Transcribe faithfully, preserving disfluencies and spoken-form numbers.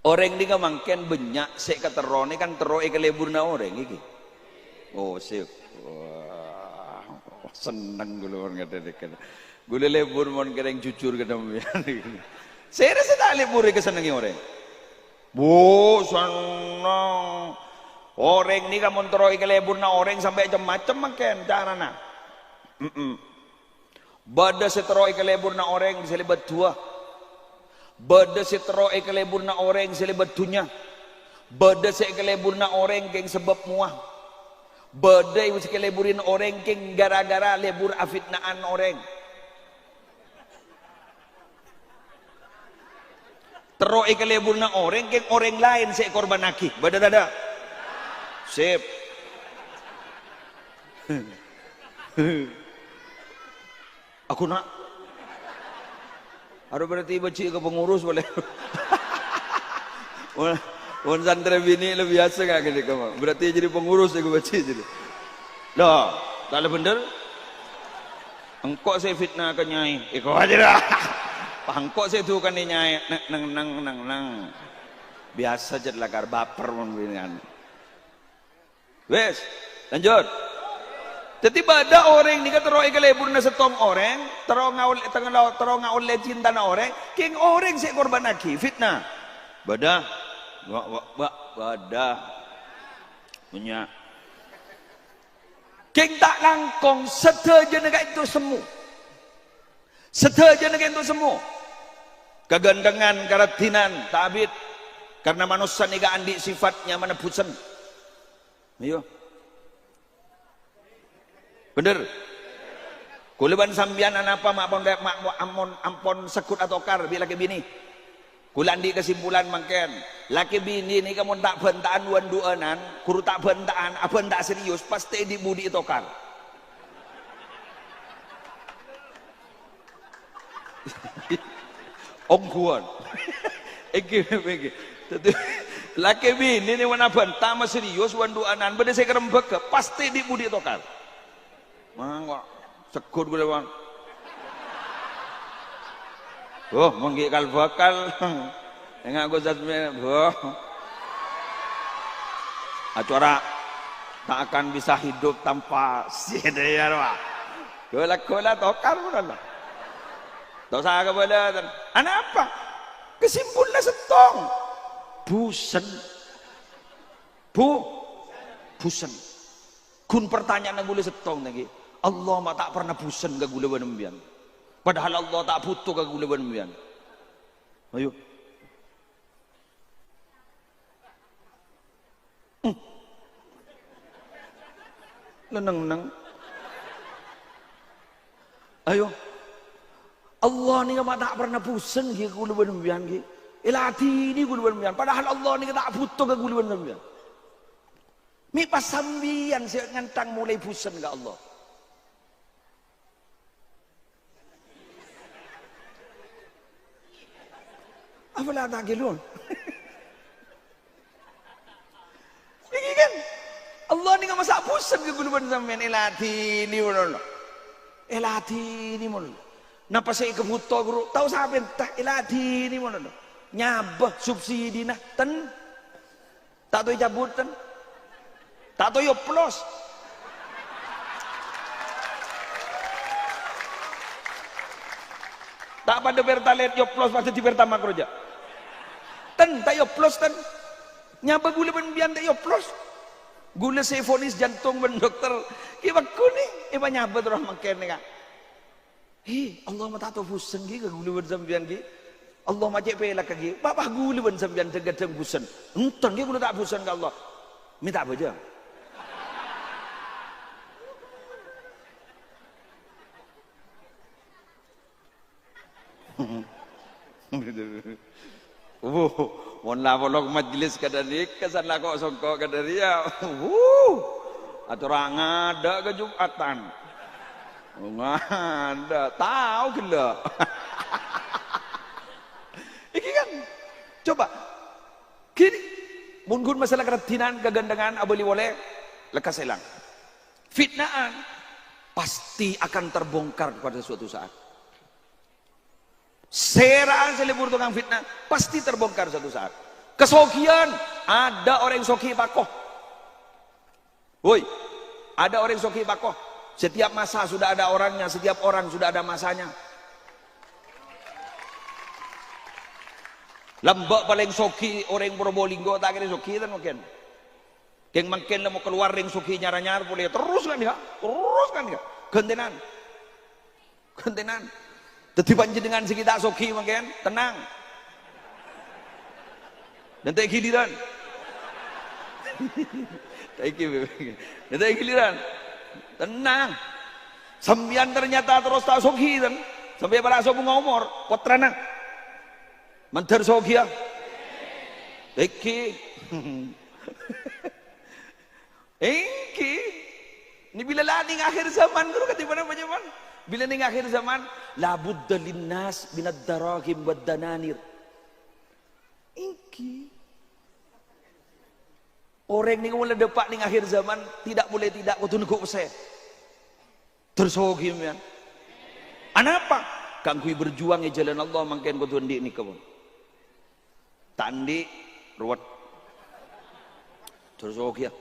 Orèng nèka mangkèn bânnya' sè èkaterrona kan terro èkalèburrâ orèng iki. Oh, sip. Wah, senneng ghulâ mon ngatènèka. Ghulâ lèbur mon kèrèng jujur ka sampèyan. Sèra sè ta' lèbur èkasennengngè orèng. Bu, senneng. Orèng nèka mon terro èkalèburrâ orèng sampè' cem-macem mangkèn carana. Mm-mm. Bâdâ sè terro èkalèburrâ orèng sè lèbât du'a. Bâdâ sè terro èkalèburrâ orèng sè lèbât dhunnya. Bâdâ sè èkalèburrâ orèng kèng sabâb mowa. Bâdâ sè èkalèburrâ orèng kèng ghârâ-ghârâ lèbur afitna'an orèng. Terro èkalèburrâ orèng, kèng orèng laèn sè èkorbhânnaghi. Bâdâ tadâ'? Sip. Aku, na'. Aro berarti bâji' ka pengurus polè. Mon, mon santrè binè' la biyasa ka ghânèka, Ma'. Berarti jadi pengurus èko bâji' jadi. Loh, ta' la bhendher? Engko' sè fitnah ka nyai, èko aja dah. Engko' sè dukanè nyai, neng, neng, neng, neng, neng. Biyasa jhât lakar baper mon binè'an. Wes, lanjut. Dhâddhi bâdâ orèng nèka terro èkalèburrâ sèttong orèng, terro ngaol-, terro, terro ngaollè cintana orèng, kèng orèng sè èkorbhânnaghi, fitnah. Bâdâ. Wa-, wa-, wa-, bâdâ. Bânnya'. Kèng ta' langkong, sadhâjâna ka'dinto semmo. Sadhâjâna ka'dinto semmo. Kaghânthengan, karadhinan, ta' abit. Karna manossa nèka andi' sifat nyamana bhusen. Ayo. Bhendher. Kaulâ bân sampèyan anapa ma' pon, ma', ma', ampon, ampon segghut atokar bi' lakè binè? Kaulâ andi' kasimpulan mangkèn, lakè binè nèka mon ta' bhânta'an wan-du'ânan, ghuru ta' bhânta'an, abhânta' serius, pastè dhi'-budhi' ètokar. Ongghuwân. Èngghi, èngghi. Dhâddhi, lakè binè nèka mon abhânta' ma' serius wan-du'ânan, bâdâ sè karembhâghâ, pastè dhi'-budhi' ètokar. Mang kok segghut ghulâ, Bang. Oh, manggi kal-bhâkal. Enga' Ghustaz me-, boh. Acara tak akan bisa hidup tanpa si Dayar, Pak. Ghulâ-ghulâ tokar, bukan, Pak? Tosa kabâlâ, ten. Anapa? Kesimpulna sèttong. Bhusen. Bu-, bhusen. Ghun pertanyaanna ghulâ sèttong, ngghi. Allah ma' ta' parna bhusen ka ghulâ bân sampèyan. Padahal Allah ta' bhuto ka ghulâ bân sampèyan. Ayo. Hmm. Neng-neng. Ayo. Allah nèka ma' ta' parna bhusen, ngghi, ka ghulâ bân sampèyan, ngghi. Èladhinè ghulâ bân sampèyan. Padahal Allah nèka ta' bhuto ka ghulâ bân sampèyan. Mè' pas sampèyan sè ngantang molaè bhusen ka Allah. Apa la ta' ghellun? Iki kan, Allah nèka masa' bhusen ka ghulâ bân sampèyan, èladhinè mon. Èladhinè mon. Napa sè èkabhuto, ghuru? Tao sapènta, èladhinè mon. Nyabâ subsidina, ten. Ta' toy cabut, ten. Ta' toy oplos. Ta' padâ Pertalite yoplos pas dhâddhi Pertamax roja. Ten, ta' yoplos, ten. Nyabâ ghulâ bân sampèyan ta' yoplos. Ghulâ sè èvonis jantung bân dokter, ghi' pagghun, èpanyabâ terros mangkèn, nèka. Hi, Allah ma' ta' tao bhusen, ghi, ka ghulâ bân sampèyan, ghi. Allah ma' cè' pèlakka, ghi. Bâ'-bâ' ghulâ bân sampèyan dhâng-kadhâng bhusen. Enten, ghi, ghulâ ta' bhusen ka Allah. Mè' ta' bâjâng. Wuh, mon la polok majelis kadhâ' nèka, san la ko'-songko' kadhâ' rèya. Wuh, atora ngadâ' ka Jumatan. Ngadâ', tao ghellâ'. Iki kan, coba, gini, mon ghun masalah karaddhinan, kagantèngan, abâli polè, lekkas èlang. Fitnaan pasti akan terbongkar pada suatu saat. Sèra'a sè lebur tokang fitnah, pasti terbongkar suatu saat. Kasoghiyân, ada orèng soghi pako. Woi, ada orèng soghi pako. Setiap masa sudah ada orangnya, setiap orang sudah ada masanya. Lambâ' palèng soghi orèng Probolinggo, ta' kèra soghi ten mungkin. Kèng mangkèn la mo kalowar rèng soghi nyar-anyar polè. Terros kan ya? Terros kan ya? Ghântènan. Ghântènan. Dhâddhi panjhennengan sè ghi' ta' soghi mangkèn, tenang. Nanti giliran. Saiki, nanti giliran. Tenang. Sampèyan ternyata terros ta' soghi, ten. Sampè' para' sobungnga omor, pottrana. Mandhâr soghi, ya. Èngghi. Èngghi. Ini bilâ la nèng akhir zaman, ghuru, kadhi ponapa, jhâman? Bilâ nèng akhir zaman, la budda linnas minad darahim wad dananir. Èngghi. Orèng nèko mon la dâpa' nèng akhir zaman, tidak boleh tidak, kodhu neggu' pèssè. Terros soghi, sampèyan. Anapa? Kaangghuy berjuang è jhâlân Allah mangkèn kodhu andi' nèka, pon. Ta' andi', ruwet. Terros soghi, ya.